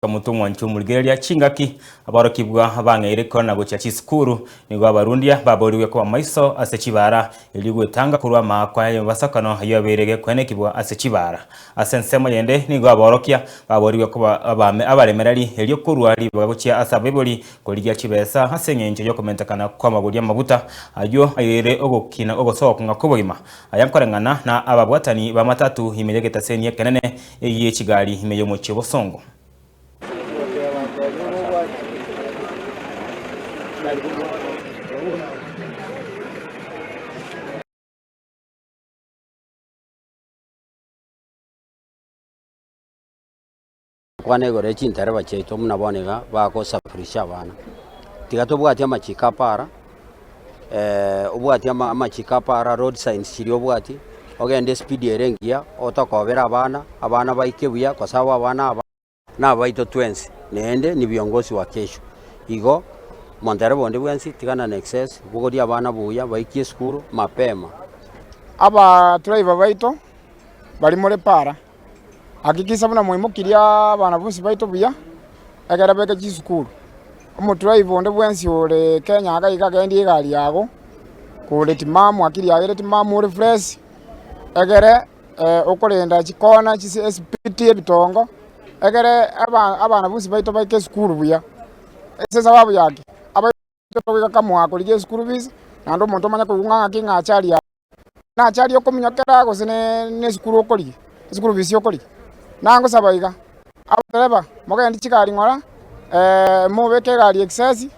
Omonto omwanchi omorigereria chingaki, aborokigwa bang'eire korana gochia chisukuru, nigo abarundia baborigwe koba maiso ase chibara, erio gwetanga korwa amaakwa y'emebasokano ayio abeire gekwenekigwa ase chibara. Ase ensemo yende nigo aborokia baborigwe koba abame abaremereri erio korua ribaga gochia ase abaibori korigia chibesa ase engencho y'okomentekana kw'amagori y'amaguta ayio airire ogokina ogosokong'a kw'obogima. Aya nkoreng'ana na ababwatani b'amatatu ime y'egetaseni ekenene gie chigari ime y'omochie bosongo. Kwana igoro ye chintereba chiaito buna bono iga bagosafirisha abana. Tiga tobwati amachiko a para, obwati amachiko a para, road signs chiria obwati, ogende espeed ere engiya, otokobere abana, abana baike buya kwa sababu abana aba nabaito twensi, naende ni viongozi wa kesho. Igo, montereba onde bwensi tigana na excess, bogoria abana buya baikie esukuru mapema. Aba driver baito baria more para. Hakikisa buna mwaimokirie abana bonsi baito buya, ekero beke chisukuru. Omodriver onde bwensi ore Kenya iga iga agendie egari yago, kore timamu akiri yago ere timamu ore fresh, egere okorenda chikona chise esipiti ebitongo, egere aba abana bonsi baito baike esukuru buya. Ase esababu ya ki? Abaibori togoika kamoa korigia esukuru fees, naende omonto omanye koigwa ng'a ng'aki ng'a achari aa. Nacharia okominyokera gose nesukuru okorigia, esukuru fees okorigia. Nagosaba iga, abatereba mogende chigari ng'ora, mobeke egari excess,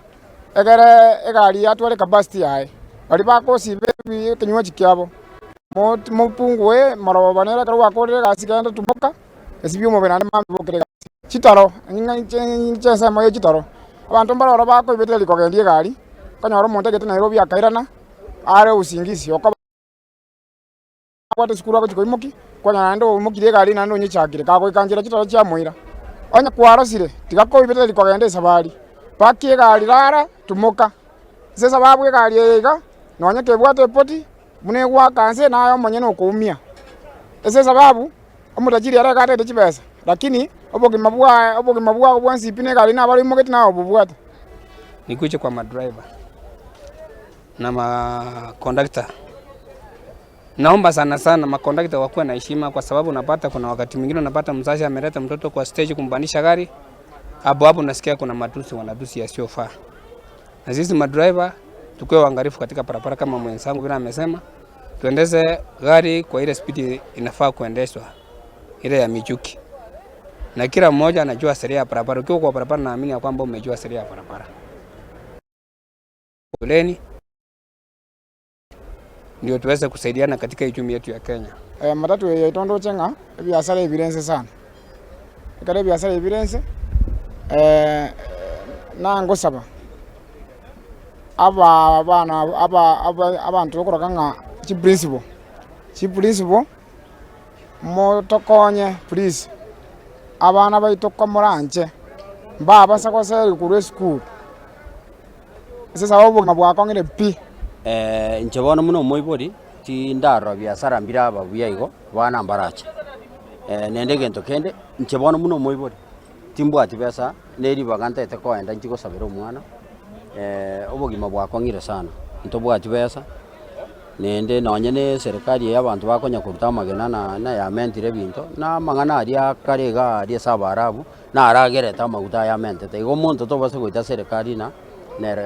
egere egari yatware capacity yaye. Baria bagosiba ekenywaji kiabo, mopungue moroba nere ekero gwakorire egasi genda tumoka, esibie omobere naende mambia bokere egasi. Chitaro, inche ensemo ye chitaro, abanto mbare ororo bakoibetereria kogendia egari, okonyora omonto agete Nairobi akairana. Are usingizi okoba abwate esukuru agochia koimokia, kwanyora naende oimokirie egari naende onyechakire, kagoika nchera chitoro chiamoira. Onye kwarosire, tiga koibetereria kogenda esabari, pakia egari rara, tumoka. Ase esababu egari eye iga, nonye kebwate epoti, buna egwaka nse naye omonyene okoumia. Ase esababu, omotajiri ere iga atagete chibesa, lakini obogima bwaye obogima bwago bwensi pi na egari nabo aroimogeti naye obobwate. Nikuche kwa madriver. na makondakta. Naomba sana sana makondakta wakuwe na heshima, kwa sababu unapata kuna wakati mwingine unapata mzazi ameleta mtoto kwa stage kumpandisha gari, hapo hapo unasikia kuna matusi wanatusi yasiyofaa. Na sisi madriver tukuwe waangalifu katika barabara kama mwenzangu vile amesema, tuendeshe gari kwa ile spidi inafaa kuendeshwa, ile ya michuki, na kila mmoja anajua sheria ya barabara. Ukiwa kwa barabara, naamini ya kwamba umejua sheria ya barabara. Shuleni ndio tuweze kusaidiana katika uchumi yetu ya Kenya. Matatu eye yaito ndoche ng'a ebiasara ebire nse sana, ekero ebiasara ebire nse nangosaba aba abana aba aba abanto tokoroka ng'a chiprinciple, chiprinciple motokonye please, abana baito komoranche mbabasa goseria korwa esukuru. Ase sababu obogima bwakong'ire pi. Inche bono buna omoibori, tindarora biasara mbire aba buya igo, abana mbarache. Naende egento kende, inche bono buna omoibori, timbwati besa, ne ribaga ntaete koenda nchie gosabera omwana, obogima bwakong'ire sana, ntobwati besa, naende nonye na eserekari eye abanto bakonya koruta amagena na nayamentire ebinto, na amang'ana aria akare iga aria ase abaarabu, naragerete amaguta aya amentete. Igo omonto tobasa goita serekari na nere.